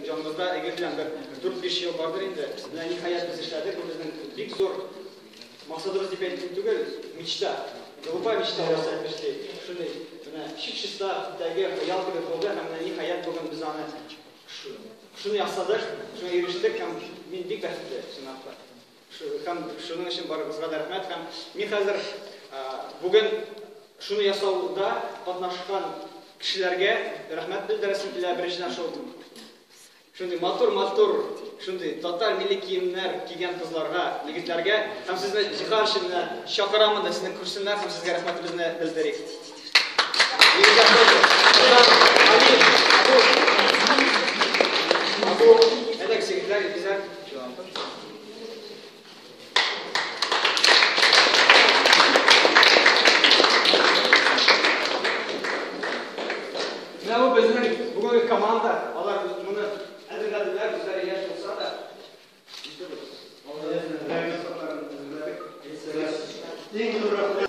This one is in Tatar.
җаныбызда Эгер белән бер 4-5 ел бардыр инде. Менә ниһаять без эшләдек. Бу безнең бик зур максатыбыз дип әйтү түгел, мечта. Голубая мечта урысча әйтмешли. Шундый менә чип-чиста күктәге хыял кебек булды һәм менә ниһаять бүген без аны шуны ясадык, шуңа ирештек һәм мин бик бәхетле, чынлап та. Һәм шуның өчен барыгызга да рәхмәт. Һәм мин хәзер бүген шуны ясауда катнашкан кешеләргә рәхмәт белдерәсем килә. Беренчедән шул шундый матур-матур, шундый татар милли киемнәр кигән кызларга, егетләргә һәм сезне зинһар өчен менә чакырамын да, сезне күрсеннәр һәм сезгә рәхмәтебезне белдерик. Егетләр тоже. Али, Абу. Абу, әйдәгез, егетләр, егетләр. Менә бу безнең бүгенге команда. Алар моны әзерләделәр, үзләре яшь булса да. Иң зур рәхмәт.